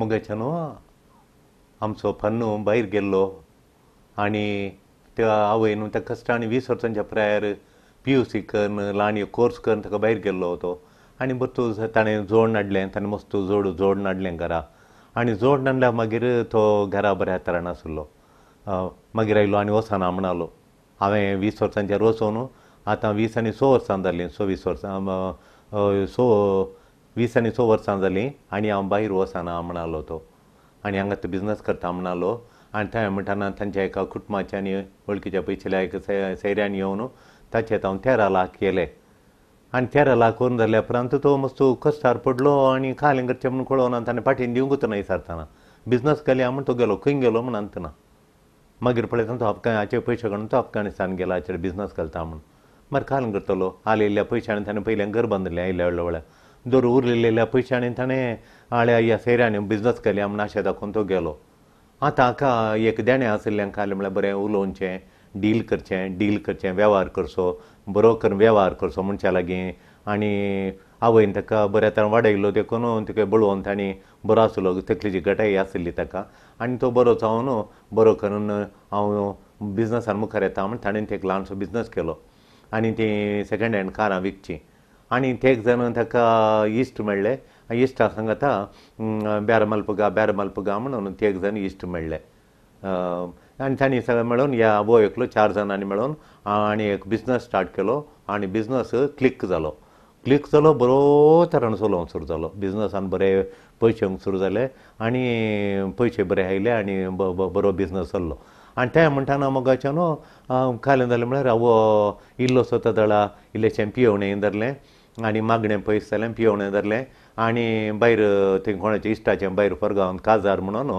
मुगाच्या न्हू आमचो पन्नू भायर गेल्लो आनी त्या आवय न्हू त्या कश्टांनी 20 वर्सांच्या प्रायर PUC करून ल्हान एक कोर्स करून ताका भायर गेल्लो तो आनी बरो ताणें जोड हाडलें, ताणें मस्त जोड जोड हाडलें घरा आनी जोड हाडल्या मागीर तो घरा बऱ्या तरान आसलो. मागीर आयलो आनी वचना म्हणालो. हांवें 20 वर्सांचेर वचून आतां 20 आनी 6 वर्सां जालीं, 26 वर्सां 20 आनी 6 वर्सां जालीं आनी हांव भायर वचना म्हणालो तो आनी हांगा तो बिजनस करता म्हणालो. आनी थंय म्हणटाना तांच्या एका कुटुंबाच्या आनी वळखीच्या पयशिल्ल्या एका सैऱ्यान येवन ताचे हांव 13 लाख केले आनी 13 लाख करून जाल्या उपरांत तो मस्त कश्टार पडलो आनी खालें करचें म्हूण कळना ताणें फाटीन दिवंकूच ना विचारतना बिजनस केल्या म्हूण तो गेलो, खंय गेलो म्हूण अंतना. मागीर पळयतना तो हाचे पयशे काडून तो अफगाणिस्तान गेला, हाचेर बिजनस घालता म्हूण. मागीर खालें करतलो आयिल्ल्या पयशांनी ताणें पयलें घर बांदलें आयिल्ल्या व्हडल्या व्हडल्या दर उरलेल्या पयशांनी ताणें आळ्या ह्या सैऱ्यांनी बिजनस केल्या म्हूण आशा दाखोवन तो गेलो. आतां हाका एक देणें आशिल्ल्यान खालें म्हळ्यार बरें उलोवचें, डील करचें, डील करचें, वेव्हार करचो, बरो करून वेव्हार करचो मनशा लागीं. आनी आवयन ताका बऱ्या तरान वाडयलो देखून तुका बळोवन तांणी बरो आसलो, तकलेची घटाय आशिल्ली ताका आनी तो बरो जावन बरो करून हांव बिजनसान मुखार येता म्हूण ताणें एक ल्हानसो बिजनस केलो आनी ती सेकेंड हँड कारां विकचीं. आनी ते एक जाण ताका इश्ट मेळ्ळे, इश्टा सांगता बेर मलपगा बेर मलपगा म्हणून ते एक जाण इश्ट मेळ्ळे आनी तांणी सगळें मेळून ह्या आवय एकलो 4 जाणांनी मेळून आनी एक बिजनस स्टार्ट केलो आनी बिजनस क्लिक जालो. क्लिक जालो बरो तरान चलोवंक सुरू जालो बिजनसान, बरे पयशे येवंक सुरू जाले आनी पयशे बरे आयले आनी बरो बिजनस चल्लो. आनी तें म्हणटाना मोगाचें न्हू खालें जालें म्हळ्यार आवो इल्लोसो तदळा इल्लेशें पियोवणें धरलें आनी मागणें पयस जालें, पियोवणें धरलें आनी भायर थंय कोणाच्या इश्टाचें भायर फरगांवांत काजार म्हणून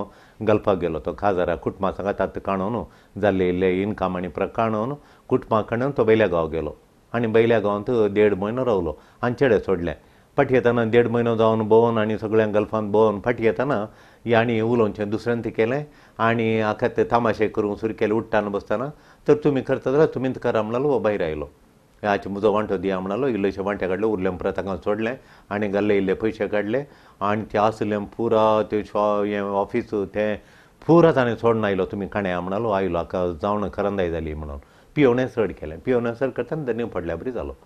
गल्फाक गेलो तो. काजारा कुटुंबा सांगात काणून जाल्ले इल्ले इनकम आनी काणून कुटुंबा काणून तो बैल्या गांव गेलो आनी बैल्या गांवांत 1.5 म्हयनो रावलो आनी चेडे सोडलें. फाटी येतना 1.5 म्हयनो जावन भोंवन आनी सगळ्यांक गल्फांत भोंवन फाटी येतना आनी उलोवचें दुसऱ्यान तें केलें आनी हाका ते तामाशे करूंक सुरू केले उठ्ठाना बसतना. तर तुमी करता जाल्यार तुमीच करा म्हणालो, हो भायर आयलो. हाचे म्हजो वांटो दिया म्हणालो, इल्लेशे वांटे काडले, उरले परत ताका सोडलें आनी घाल्ले इल्ले पयशे काडले आनी ते आसले पुरा ते हें ऑफीस तें पुरा ताणें सोडून आयलो. तुमी काणया म्हणालो, आयलो हाका जावन करंदाय जाली म्हणून पियोवणें चड केलें. पियोवणें चड करतना धन्य पडल्या बरी जालो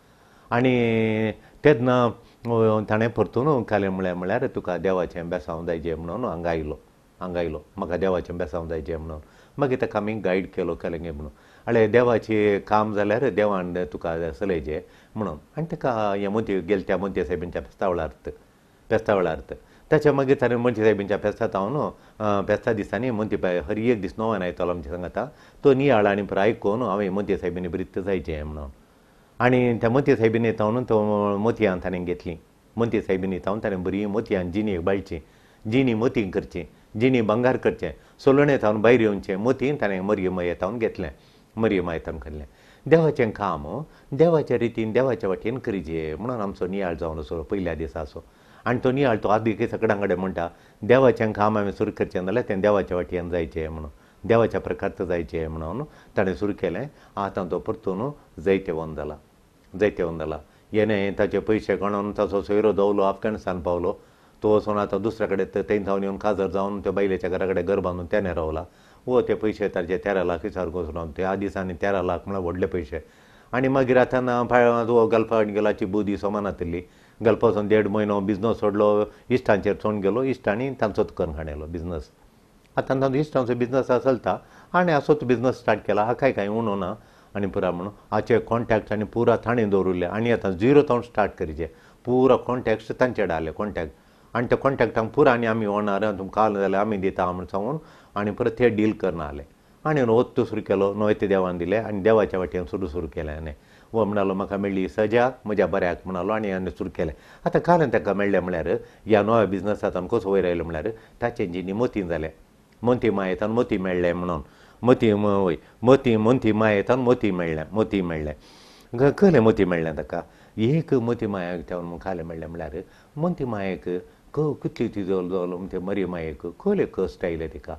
आनी तेन्ना ताणें परतून खालें म्हळ्यार म्हळ्यार तुका देवाचें बेसांव जायचें म्हणून हांगा आयलो, हांगा आयलो म्हाका देवाचें बेसांव जायचें म्हणून. मागीर ताका आमी गायड केलो केलें गे म्हणून आळे देवाचें काम जाल्यार देवान तुका चलयचें म्हणून. आनी ताका हें मोती गेले त्या मोती सायबींच्या फेस्ता वेळार फेस्ता वेळार ताच्या मागीर ताणें मोती सायबींच्या फेस्ता हांव फेस्ता दिसांनी मोती हर एक दीस नव्यान आयतालो आमच्या सांगाता तो नियाळ आनी पुरो आयकून हांवें मोती सायबींनी बरीच जायचें म्हणून. आनी त्या मोती सायबींनी येता तो मोतयां ताणें घेतलीं, मोती सायबींनी येता ताणें बरी मोतयां जिणी बाळची, जिणी मोती करची, जिणी भांगार करचें, सोलणे थावन भायर येवचें मोती ताणें मरयम येतावन घेतलें, मरयम येतावन केलें. देवाचें काम देवाच्या रितीन देवाच्या वाटेन करीजे म्हणून आमचो नियाळ जावन आसलो पयल्या दिसा असो. आनी तो नियाळ तो आदी सगळ्यां कडेन म्हणटा देवाचें काम हांवें सुरू करचें जाल्यार तें देवाच्या वाटेन जायचें म्हणून, देवाच्या प्रकारचें जायचें म्हणून ताणें सुरू केलें. आतां तो परतून जैतेवन जाला, जैतेवन जाला. येणें ताचे पयशे काडून ताचो सोयरो दवलो अफगाणिस्तान पावलो, तो वचून आतां दुसऱ्या कडेन थंय जावन येवन काजार जावन त्या बायलेच्या घरा कडेन घर बांदून तेणें रावला. वो ते पयशे ताचे 13 लाख सारको वचून त्या दिसांनी 13 लाख म्हळ्यार व्हडले पयशे. आनी मागीर आतां तो गल्फाक गेलाची बुद्दी समान आशिल्ली, गल्फा वचून 1.5 म्हयनो बिजनस सोडलो, इश्टांचेर चोवन गेलो, इश्टांनी तांचोच करून खाणेलो बिजनस. आतां तांचो इश्टांचो बिजनस चलता आनी असोच बिजनस स्टार्ट केला. हाकाय कांय उणो ना आनी पुरा म्हणून हाचे कॉन्टॅक्ट आनी पुरा ताणें दवरिल्ले आनी आतां 0 थावन स्टार्ट करीचे पुरा कॉन्टॅक्ट तांचे आसले कॉन्टॅक्ट आनी त्या कॉन्टॅक्टांक पुरा आनी आमी ओणार तुमकां आलें जाल्यार आमी दिता म्हूण सांगून आनी परत ते डील करना आसले. आनी वत्तू सुरू केलो, नवें देवान दिलें आनी देवाच्या वाटेन सुरू सुरू केलें. आनी वो म्हणालो म्हाका मेळ्ळी सजा म्हज्या बऱ्याक म्हणालो आनी आनी सुरू केलें. आतां कारण ताका मेळ्ळें म्हळ्यार ह्या नव्या बिजनसांत कसो वयर आयलो म्हळ्यार ताचें जिणी मोती जालें, मोती मायेतान मोती मेळ्ळें म्हणून मोती वय मोती मोती मायेतान मोती मेळ्ळें, मोती मेळ्ळें कहलें मोती मेळ्ळें ताका एक मोती मायेक तेवन खालें मेळ्ळें म्हळ्यार मोती मायेक कितली ती जवळ जवळ ते मरी मायेक कहले कश्ट आयले तिका.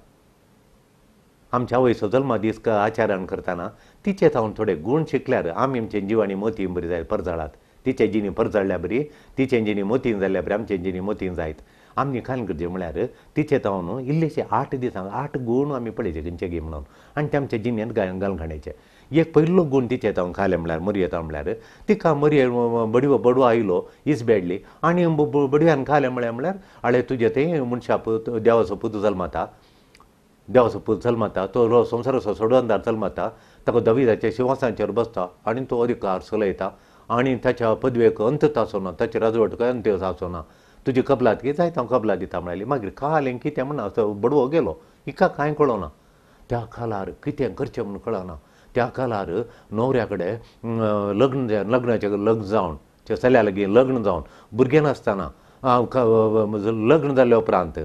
आमच्या आवयचो जल्मा दीस आचारण करतना तिचे थावन थोडे गूण शिकल्यार आमी आमचे जिवानी मोती बरी जाय परजळात, तिचे जिणी परजळ्ळ्या बरी, तिचे जिणी मोतीन जाल्ल्या बरी आमचे जिणी मोतीन जायत. आमी खाल करचें म्हळ्यार तिचे तावन इल्लेशे 8 दिसांक 8 गूण आमी पळयचे खंयचे गी म्हणून आनी ते आमच्या जिणेंत घालून काडचे. एक पयलो गूण तिचे तावन खालें म्हळ्यार मरये तावन म्हळ्यार तिका मरये बडवो बडवो आयलो इसबेडली आनी बडव्यान खालें म्हळ्यार म्हळ्यार आळे तुजे थंय मनशा पूत देवाचो पूत जल्मता, देवाचो पूत जल्मता, तो संवसाराचो सोडवणदार जल्मता, ताका दाविदाच्या शिंवासनाचेर बसता आनी तो अधिकार चलयता आनी ताच्या पदवेक अंत आसना, ताचे राजवटक अंत आसना, तुजी कबलात की जायत हांव कबलात दिता म्हळ्यार. मागीर खालें कितें म्हणा असो बडवो गेलो, हिका कांय कळना. त्या काळार कितें करचें म्हूण कळना. त्या काळार न्हवऱ्या कडेन लग्न लग्नाचें लग्न जावन चल्या लागीं लग्न जावन भुरगें नासतना लग्न जाल्या उपरांत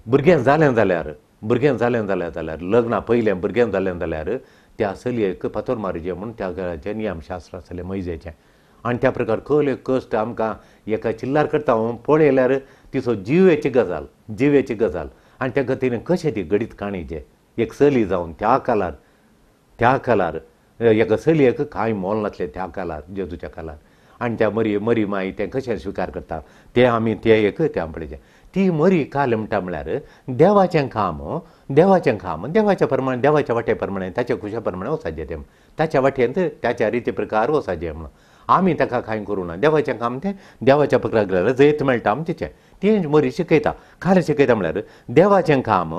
भुरगें जालें जाल्यार भुरगें जालें जाल्यार जाल्यार लग्ना पयलें भुरगें जालें जाल्यार त्या चलयेक फातर मारचें म्हूण त्या घराचें नियमशास्त्र आसलें मोयजेचें. आनी त्या प्रकार कले कश्ट आमकां एका चिल्लार करता पळयल्यार तिचो जिवेची गजाल, जिवेची गजाल. आनी त्या गतीन कशें ती घडीत काणयेचें एक चली जावन त्या काळार, त्या काळार एका चलयेक कांय मोल नासलें त्या काळार, जेजूच्या काळार. आनी त्या मरी मरी माई तें कशें स्विकार करता तें आमी तें एक तें पळयचें. ती मरी काल म्हणटा म्हळ्यार देवाचें काम, देवाचें काम देवाच्या प्रमाणे देवाच्या वाटे प्रमाणे ताच्या खुशा प्रमाणे वचाचें तें, ताच्या वाटेंत ताच्या रिती प्रकार वचाचें म्हणून आमी ताका कांय करूं ना. देवाचें काम तें देवाच्या प्रकार गेल्यार जैत मेळटा आम तिचें तें मरी शिकयता. खालें शिकयता म्हळ्यार देवाचें काम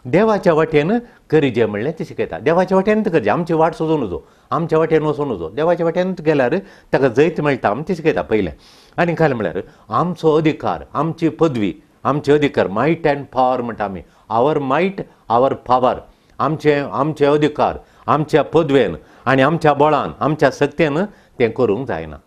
देवाच्या वाटेन करिजें म्हणलें तें शिकयता. देवाच्या वाटेन करचें, आमची वाट सोदून वचो, आमच्या वाटेन वचून वचो, देवाच्या वाटेन गेल्यार ताका जैत मेळटा आम तें शिकयता पयलें. आनी खालें म्हळ्यार आमचो अधिकार, आमची पदवी, आमचे अधिकार, मायट अँड पावर म्हणटा आमी, our might our power, आमचे आमचे अधिकार आमच्या पदवेन आनी आमच्या बळान आमच्या शक्तेन तें करूंक जायना,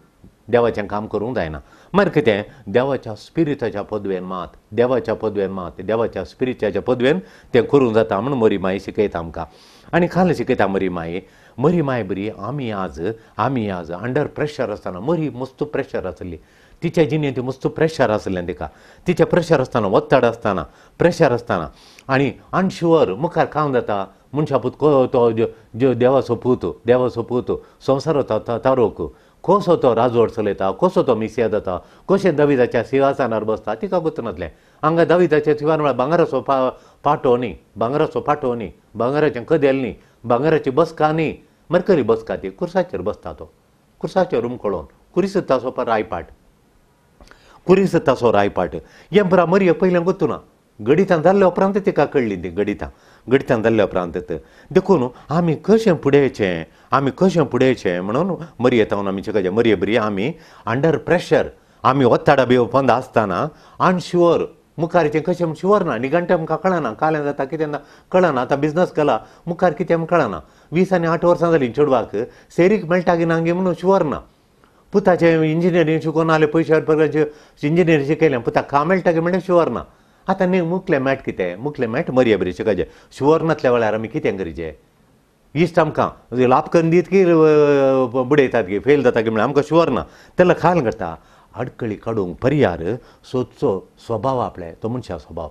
देवाचें काम करूंक जायना. मागीर कितें देवाच्या स्पिरिताच्या पदवेन मात, देवाच्या पदवेन मात, देवाच्या स्पिरिताच्या पदवेन तें करूंक जाता म्हूण मरी माई शिकयता आमकां. आनी खाला शिकयता मरी माई, मरी माय बरी आमी आज, आमी आज अंडर प्रेशर आसतना मरी मस्त प्रेशर आसली तिच्या जिणेंत, मस्त प्रेशर आसलें तिका, तिचें प्रेशर आसतना ಒತ್ತಡ आसतना प्रेशर आसतना आनी अनशुअर मुखार काम जाता मनशा पूत तो देवाचो पूत, देवाचो पूत संवसाराचो तारोक कसो तो राजवट चलयता, कसो तो मिसिया जाता, कशें दाविदाच्या सिंहासनार बसता तिका गोत नासलें. हांगा दाविदाच्या सिंहार म्हळ्यार भांगराचो पाटो न्ही, भांगराचो पाटो न्ही, भांगराचें कदेल न्ही, भांगराची बसका न्ही, मरकरी बसका ती कुर्साचेर बसता तो, कुर्साचेर उमकळोन कुरीस ताचो रायपाट, कुरीस ताचो रायपाट. हें बरा मरये पयलें गोत्तू ना, गणितान जाल्ल्या उपरांत तिका कळ्ळी ती गणितां, गणितान जाल्ल्या उपरांत. देखून आमी कशें फुडें, आमी कशें फुडें म्हणून मरये तावन आमी शिकचें. मरये बरी आमी अंडर प्रेशर, आमी ಒತ್ತಡ बी पंद आसतना अनशुअर मुखारचें कशें म्हूण शुअर ना, निघंटे आमकां कळना, कालें जाता कितें ना कळना, आतां बिजनस केला मुखार कितें आमकां कळना. 20 आनी 8 वर्सां जालीं चेडवाक सेरीक मेळटा की ना म्हणून शुअर ना. पुताचें इंजिनियरींग शिकोवन आले पयशे इंजिनियरींग शिकयलें, पुताक काम मेळटा की म्हणल्यार शुअर ना. आतां न्ही मुखलें मॅट कितें, मुखलें मॅट मरये बरी शिकायचें. शुअर नासल्या वेळार आमी कितें करचें? इश्ट आमकां लाभ करून दीत की बुडयतात की फेल जाता की म्हणल्यार आमकां शुअर ना. तेन्ना खाल करता अडकळी काडूंक पर्यार सोदचो स्वभाव आपले तो मनशा स्वभाव.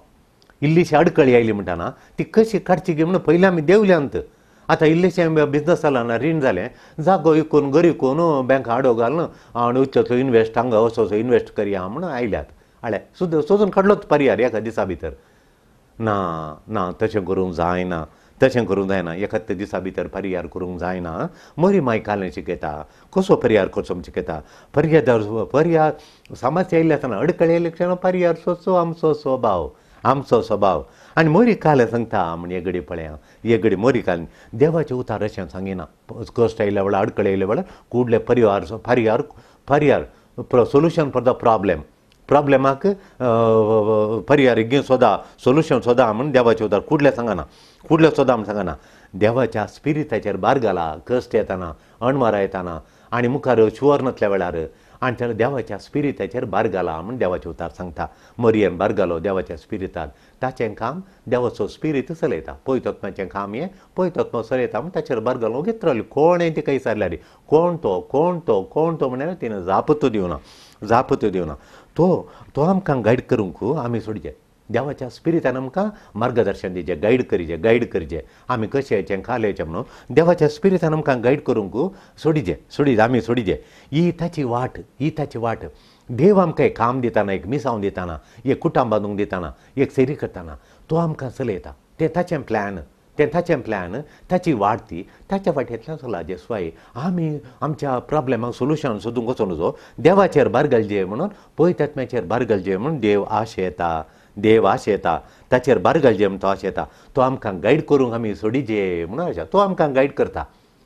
इल्लीशी अडकळी आयली म्हणटा ती कशी काडची की म्हणून पयलीं आमी देंवल्यांत. आतां इल्लेशें बिजनस जाला ना, रीण जालें, जागो विकून घर विकून बँक आडो घालून आनी उच्चो इनवेस्ट हांगा असो असो इनवेस्ट करया म्हणून आयल्यात. आळे सोदून काडलोच पर्यार एका दिसा भितर. ना ना तशें करूंक जायना, तशें करूंक जायना, एकाच दिसा भितर पर्यार करूंक जायना. मरी माय कालें शिकयता कसो पर्यार करचो म्हूण शिकयता. पर्यार पर्यार समस्या आयली आसतना अडकळी आयली क्षण पर्यार सोदचो आमचो स्वभाव, आमचो स्वभाव. आनी मरी कालें सांगता म्हण हे घडी पळया, हे घडी मरी कालें देवाचें उतार अशें सांगिना. कश्ट आयल्या वेळार अडकळी आयल्या वेळार कुडले परिवार पर्यार पर्यार सोल्युशन फॉर the problem, प्रॉब्लेमाक पर्यार गी सोदा सोल्युशन सोदा म्हूण देवाचें उतार कुडलें सांगना, कुडलें सोदा म्हूण सांगना. देवाच्या स्पिरिताचेर भार घाला कश्ट येताना अणमारा येताना आनी मुखार शुअर नासल्या वेळार आनी त्या देवाच्या स्पिरिताचेर भार घाला म्हूण देवाचें उतार सांगता. मरयेन भार घालो देवाच्या स्पिरितान, ताचें काम देवाचो स्पिरीत चलयता. पवित्र काम हें पवित्र चलयता म्हूण ताचेर भार घालून घेत रावली. कोणें तिका विचारल्यार कोण तो, कोण तो, कोण तो म्हणल्यार तिणें जापत दिवना, जापत दिवना. तो तो आमकां गायड करूंक आमी सोडचें. देवाच्या स्पिरिटान आमकां मार्गदर्शन दिवचें, गायड करचें, गायड करचें, आमी कशें येचें खालें येचें म्हणून देवाच्या स्पिरिटान आमकां गायड करूंक सोडिचें, सोडिचें, आमी सोडिचें. ही ताची वाट, ही ताची वाट. देव आमकां एक काम दिताना, एक मिसांव दिताना, एक कुटाम बांदूंक दिताना, एक सेरी करतना तो आमकां चलयता. तें ताचें प्लॅन, तें ताचें प्लॅन, ताची वाट ती, ताच्या वाटेंतल्यान चलाचें स्वाय. आमी आमच्या प्रॉब्लेमाक सोल्युशन सोदूंक वचूं नजो, देवाचेर भार घालचें म्हणून, पवित्र आत्म्याचेर भार घालचें म्हणून देव आशेता, देव आशेता, ताचेर भार घालचें म्हणून तो आशेता. तो आमकां गायड करूंक आमी सोडिचें म्हणून आशा, तो आमकां गायड करता.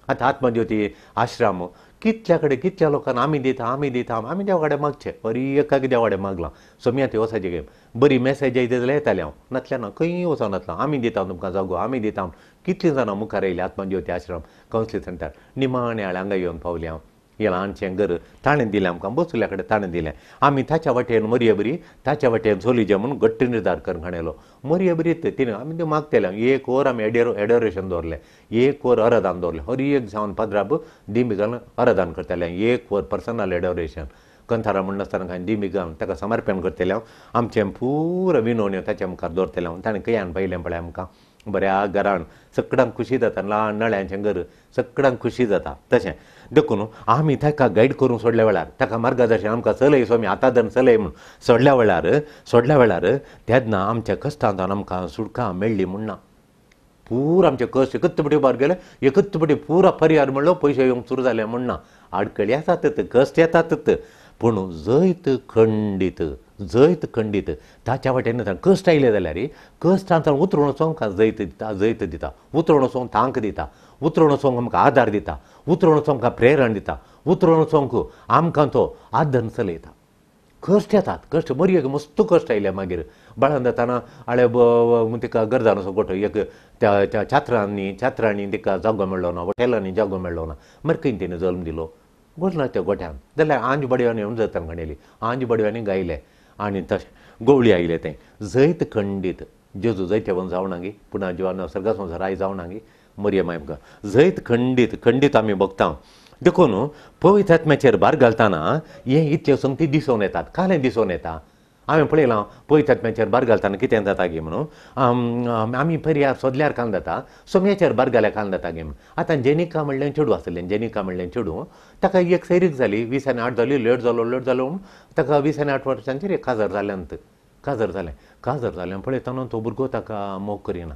आतां आत्मज्योती आश्रम कितल्या कडेन कितल्या लोकांक आमी दिता, आमी दिता, आमी देवा कडेन मागचें, बरी एकाक देवा कडेन मागलां. सोम्या ती वसाची गेम बरी मॅसेज आयली जाल्यार येतालें हांव, नातल्यार ना खंय वचों नातलां. आमी दिता तुमकां जागो, आमी दिता. कितलीं जाणां मुखार येयलीं आत्मज्योती आश्रम कावन्सिलिंग सेंटर. निमाणे हांगा येवन पावलें हांव. हें ल्हानशें घर ताणें दिलें आमकां, बसुल्या कडेन ताणें दिलें. आमी ताच्या वाटेन मरये बरी, ताच्या वाटेन चलुचें म्हणून घट्ट निर्धार करून हाणेलो. मरये बरी तिणें आमी तें मागतले. एक वर आमी एडोरेशन दवरलें, एक वर अरदान दवरलें. हर एक जावन पाद्राब दिंबी घालून अरदान करतालें. एक वर पर्सनल एडोरेशन, कंथारा म्हणनासतना कांय दिंबी घालून ताका समर्पण करतलें हांव. आमचें पुरो विनवण्यो ताच्या मुखार दवरतलें हांव. ताणें खंयच्यान पयलें पळय आमकां बऱ्या घरान सगळ्यांक खुशी जाता, ल्हान नळ्यांचें घर सगळ्यांक खुशी जाता. तशें देखून आमी ताका गायड करूंक सोडल्या वेळार, ताका मार्गदर्शन आमकां चलय स्वामी आतां चलय म्हूण सोडल्या वेळार, सोडल्या वेळार तेन्ना आमच्या कश्टांतल्यान आमकां सुटका मेळ्ळी म्हूण ना. पूरा आमचे कश्ट एकच पटी उबार गेले, एकच पटी पुरा परिहार म्हणलो, पयशे येवंक सुरू जाले म्हूण ना. आडखळी आसात, कश्ट येतात, पूण जैत खंडीत, जैत खंडीत. ताच्या वाटेन कश्ट आयले जाल्यार कश्टांतल्यान उतरून वचोंक आमकां जैत दिता, जैत दिता, उतरून वचोंक तांक दिता, उतरून वचोंक आमकां आदार दिता, उतरून वचोंक आमकां प्रेरण दिता, उतरून वचोंक आमकां तो आदन चलयता. कश्ट येतात, कश्ट मरयेक मस्त कश्ट आयले. मागीर बाळान जाताना आळे तिका गरजान गोठो एक त्या छात्रांनी, छात्रांनी तिका जागो मेळ्ळो ना, हॉटेलांनी जागो मेळ्ळो ना. मागीर खंय तिणें जल्म दिलो गोठला त्या गोठ्यान. जाल्यार आंज बडव्यांनी येवन जतन घाणयली, आंज बडव्यांनी गायलें आनी तशें गोवळी आयलें. तें जैत खंडीत. जेजू जैतेवन जावना गी, पूण जिवान सर्गा संवसार I जावना गी, मरये माय जैत खंडीत, खंडीत आमी बघता. देखून पवित्र आत्म्याचेर भार घालतना हे इतल्यो संगती दिसून येतात, कालें दिसून येता. हांवें पळयलां पवित्र आत्म्याचेर भार घालतना कितें जाता गी म्हणून. आमी पर्याय सोदल्यार कान जाता, सोम्याचेर भार घाल्यार कान जाता गी म्हणून. आतां जेनिका म्हणलें चेडूं आसलें, जेनिका म्हणलें चेडूं, ताका एक सैरीक जाली, 20 आनी 8 जाली, लेट जालो, लेट जालो म्हणून ताका 20 आनी 8 वर्सांचेर एक काजार जालें. काजार जालें, काजार जालें पळयतना तो भुरगो ताका मोग करिना.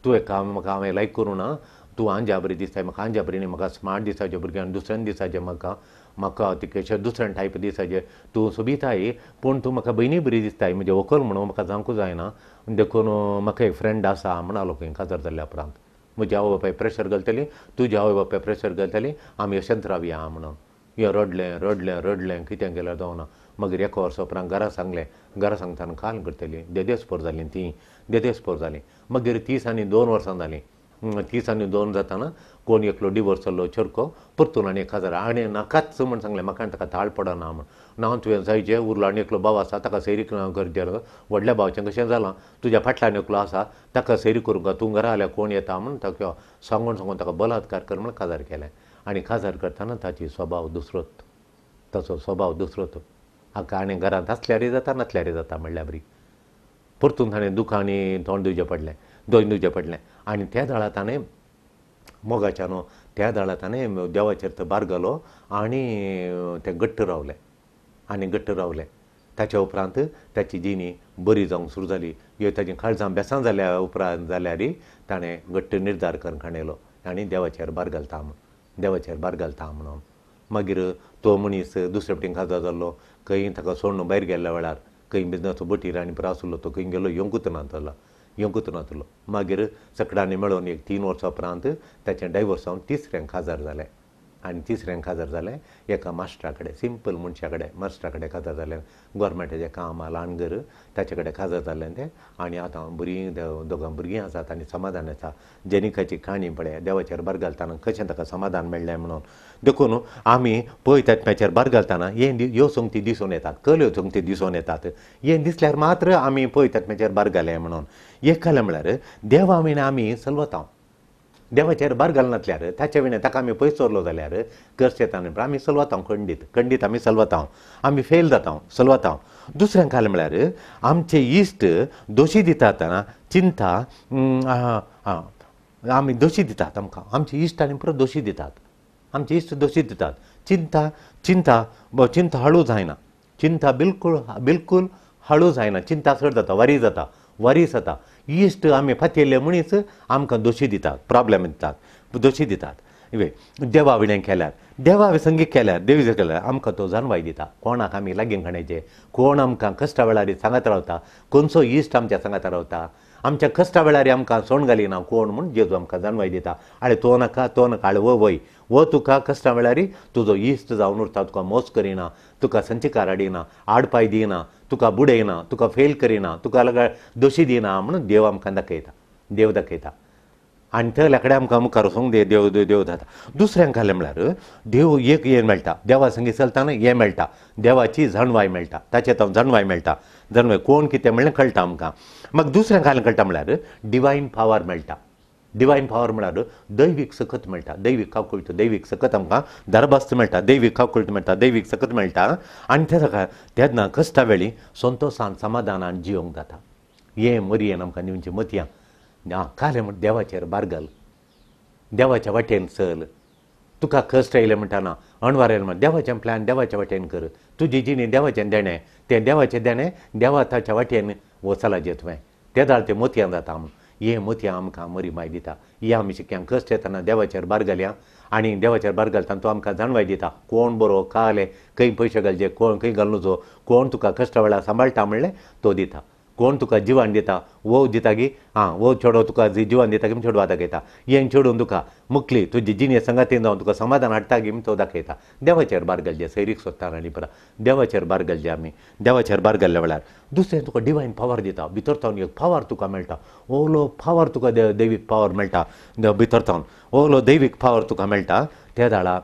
तूं एक काम म्हाका हांवें लायक करूं ना, तूं आंजा बरी दिसताय म्हाका, आंजा बरी न्ही म्हाका स्मार्ट दिसाचें भुरग्यान, दुसऱ्यान दिसाचें म्हाका, म्हाका तिकेशें दुसऱ्यान टायप दिसाचें, तूं सोबिताय पूण तूं म्हाका भयणी बरी दिसताय, म्हजें व्हंकल म्हणून म्हाका जावंकूच जायना, देखून म्हाका एक फ्रेंड आसा म्हणालो खंय काजार जाल्ल्या उपरांत. म्हजी आवय बापाय प्रेशर घालतली, तुजी आवय बापाय प्रेशर घालतली, आमी अशेंच रावया म्हणून. हें रडलें रडलें रडलें, कितें केल्यार जावना. मागीर एका वर्सा उपरांत घरा सांगलें, घरा सांगतना काल करतली, देदेस्पोर जालीं तीं, देदेस्पोर जालीं. मागीर 30 आनी 2 वर्सां जालीं. 30 आनी 2 जाताना कोण एकलो डिवोर्स जाल्लो चेरको परतून आनी एक हजार आनी नाकाच म्हण सांगलें म्हाका, आनी ताका ताळ पडना म्हण ना, तुवें जायचें उरलो आनी एकलो भाव आसा ताका सैरीक करचें, व्हडल्या भावाचें कशें जालां, तुज्या फाटल्यान एकलो आसा ताका सैरी करूंक तूं घरा आल्यार कोण येता म्हूण ताका सांगून सांगून ताका बलात्कार कर म्हण काजार केलें. आनी काजार करतना ताची स्वभाव दुसरोच, ताचो स्वभाव दुसरोच. हाका आनी घरांत आसल्यारय जाता नासल्यारय जाता म्हणल्यार बरी. परतून ताणें दुखांनी तोंड दिवचें पडलें, दोन दिवचें पडलें. आनी त्या दळा ताणें मोगाच्या न्हू, त्या दळा ताणें देवाचेर तो भार घालो आनी तें घट्ट रावलें, आनी घट्ट रावलें. ताच्या उपरांत ताची जिणी बरी जावंक सुरू जाली. ह्यो ताची काळजां बेसां जाल्या उपरांत जाल्यार ताणें घट्ट निर्धार करून खाणयलो आनी देवाचेर भार घालता म्हूण, देवाचेर भार घालता म्हणून. मागीर तो मनीस दुसरे फावटीं काजार जाल्लो, खंय ताका सोडून भायर गेल्ल्या वेळार खंय बिजनस बोटीर आनी आसलो तो खंय गेलो येवंकूच नातलो, येवंकूच नातलो. मागीर सगळ्यांनी मेळोवन एक 3 वर्सां उपरांत ताचें डायवोर्स जावन तिसऱ्यांक काजार जालें. आनी तिसऱ्यांक काजार जालें एका मास्टरा कडेन, सिंपल मनशा कडेन, मास्टरा कडेन काजार जालें. गोवोरमेंटाचें काम ल्हान घर, ताचे कडेन काजार जालें तें. आनी आतां बरीं दोगां भुरगीं आसात आनी समाधान आसा. जेनिकाची काणी पळय, देवाचेर भार घालतना कशें ताका समाधान मेळ्ळें म्हणून. देखून आमी पवित्र आत्म्याचेर भार घालतना हें ह्यो संगती दिसून येतात, कल्यो संगती दिसून येतात. हें दिसल्यार मात्र आमी पवित्र आत्म्याचेर भार घालें म्हणून. एक घालें म्हळ्यार देवा विणें आमी सलवता. देवाचेर भार घालनातल्यार ताचे विणें ताका आमी पयस चोरलो जाल्यार कश्ट येता न्ही. आमी सलवता खंडीत खंडीत आमी सलवता, आमी फेल जाता सलवता. दुसरें काल म्हळ्यार आमचे इश्ट दोशी दितात चिंता आमी दोशी दितात आमकां, आमचे इश्ट आनी परत दोशी दितात, आमचे इश्ट दोशी दितात. चिंता चिंता चिंता हळू जायना, चिंता बिलकुल बिलकुल हळू जायना, चिंता चड जाता, वरी जाता, वरी जाता. इश्ट आमी फातयल्ले मनीस आमकां दोशी दितात, प्रॉब्लेम दितात, दोशी दितात. देवा विणें केल्यार, देवा संगीत केल्यार, देवी केल्यार आमकां तो जाणवाय दिता. कोणाक आमी लागीं खाणायचे, कोण आमकां कश्टा वेळार सांगात रावता, खंयचो इश्ट आमच्या सांगात रावता, आमच्या कश्टा वेळार आमकां सोण घालिना कोण म्हूण जेजू आमकां जाणवाय दिता. आळे तो नाका, तो नाका, आळे वो वय वो तुका कश्टा वेळार तुजो इश्ट जावन उरता, तुका मोस करिना, तुका संचिकार हाडिना, आडपाय दिना, तुका बुडयना, तुका फेल करिना, तुका दोशी दिना म्हणून देव आमकां दाखयता, देव दाखयता. आनी ते लाकडे आमकां मुखार वचूंक देव देव जाता. दुसऱ्यांक घालें म्हळ्यार देव एक हें मेळटा, देवा संगी चलतना हें मेळटा, देवाची जाणवाय मेळटा, ताचे तावन जाणवाय मेळटा, जाणवाय कोण कितें म्हणलें कळटा आमकां. मागीर दुसऱ्यांक घालें कळटा म्हळ्यार डिवायन पावर मेळटा. डिवायन पावर म्हळ्यार दैवीक सकत मेळटा, दैवीक काकुळट, दैवीक सकत आमकां दरबास्त मेळटा, दैवीक काकुळट मेळटा, दैवीक सकत मेळटा. आनी ते तेन्ना कश्टा वेळी संतोशान समाधानान जियोंक जाता. हें मरयेन आमकां दिवचीं मतयां कालें म्हण देवाचेर भार घाल, देवाच्या वाटेन चल. तुका कश्ट येयलें म्हणटाना अणवार येयलें म्हण देवाचें प्लॅन देवाच्या वाटेन कर, तुजी जिणी देवाचें देणें, तें देवाचें देणें देवा ताच्या वाटेन वचलाजें तुवें, तेदाळ तें मोतयां जाता. म्हूण हें मोतयां आमकां मरी माय दिता. ही आमी शिकया कश्ट येतना देवाचेर भार घालया आनी देवाचेर भार घालतना तो आमकां जाणवाय दिता, कोण बरो काले, खंय पयशे घालचे, कोण खंय घालूं, कोण तुका कश्टा वेळार सांबाळटा म्हणलें तो दिता, कोण तुका जिवान दिता, वो दिता की आं वो चेडो तुका जिवान दिता की चेडवा दाखयता, हें चेडून तुका मुकली तुजी जिणे संगातीन जावन तुका समाधान हाडटा की तो दाखयता. देवाचेर भार घालचें सैरीक सोदता आनी परत देवाचेर भार घालचें आमी. देवाचेर भार घाल्ल्या वेळार दुसरें तुका डिवायन पावर दिता, भितर तावन एक पावर तुका मेळटा, ओलो पावर तुका दैवीक पावर मेळटा, भितर तावन ओलो दैवीक पावर तुका मेळटा. त्या दाळा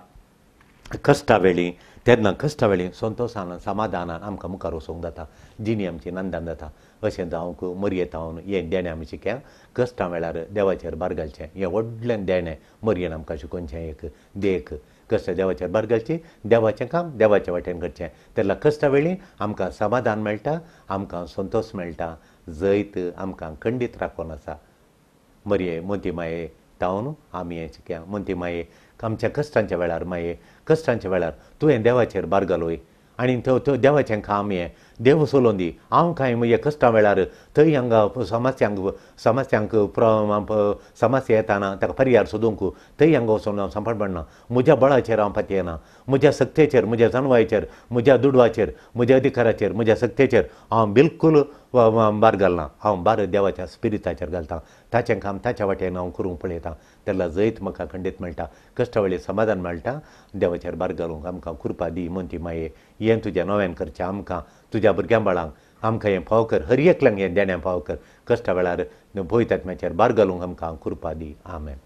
कश्टा वेळी तेन्ना कश्टा वेळी संतोशान समाधानान आमकां मुखार वचूंक जाता, जिणी आमची नंदन जाता. अशें जावंक मरयेत हांव हें देणें आमी शिकया, कश्टां वेळार देवाचेर भार घालचें हें व्हडलें देणें मरयेन आमकां शिकोवचें एक देख. कश्ट देवाचेर भार घालची, देवाचें काम देवाच्या वाटेन करचें, तेन्ना कश्टा वेळी आमकां समाधान मेळटा, आमकां संतोश मेळटा, जैत आमकां खंडीत राखून आसा. मरये मोती माये तावन आमी हें शिकया. मोती माये आमच्या कश्टांच्या वेळार, माये कश्टांच्या वेळार तुवें देवाचेर भार घालोय आनी तो तो देवाचें काम हें देव सोलोवन दी. हांव कांय म्हज्या कश्टां वेळार थंय हांगा समस्यांक समस्यांक समस्या येताना ताका पर्याय सोदूंक थंय हांगा वचून हांव सांपड पडना. म्हज्या बळाचेर हांव पातयेना, म्हज्या सक्तेचेर, म्हज्या जाणवायचेर, म्हज्या दुडवाचेर, म्हज्या अधिकाराचेर, म्हज्या सक्तेचेर हांव बिलकूल भार घालना. हांव भार देवाच्या स्पिरिताचेर घालता, ताचें काम ताच्या वाटेन हांव करूंक पळयता. तेन्ना जैत म्हाका खंडीत मेळटा, कश्टा वेळी समाधान मेळटा. देवाचेर भार घालूंक आमकां कृपा दी मोंती माये. हें तुजें नव्यान करचें आमकां, तुज्या भुरग्यां बाळांक आमकां हें फाव कर, हर एकल्यांक हें देणें फाव कर. कश्टा वेळार भोयतात्म्याचेर भार घालूंक आमकां कृपा दी. आमेन.